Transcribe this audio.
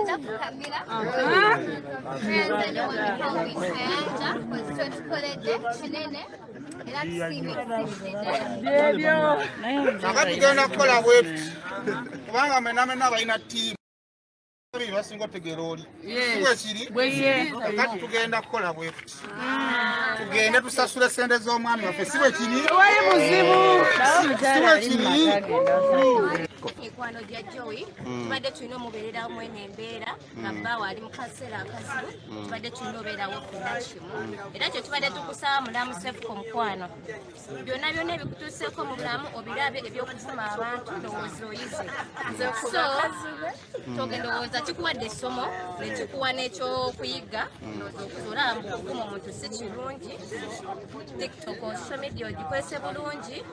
Nze fukamira nze wamikawinayanja kwetukoledde kinene era tusiime tusiimidde. Kakati tugenda kukola bwetuti kubanga mwena mwena balina ttiimu babiri basinga otegeera oli, si bwekiri? Kakati tugenda kukola bwetuti, tugende tusasule sente z'omwami waffe, si bwekiri? Si bwekiri? Mikwano gya Joey, tubadde tulina omubeererawo mwene embeera nga bbaawe ali mu kaseera akazibu. Tubadde tulina obeerawo ffenna kimu, era kye tubadde tukusaba, mulamu Sefuko mukwano, byonna byonna ebikutuuseeko mu bulamu obirabe, ebyokuvuma abantu, ndowooza oyize. So ndowooza kikuwadde essomo nekikuwa n'ekyokuyiga. Ndowooza okuza olaba mbu okuvuma omuntu si kirungi. TikTok, social media ogikozese bulungi.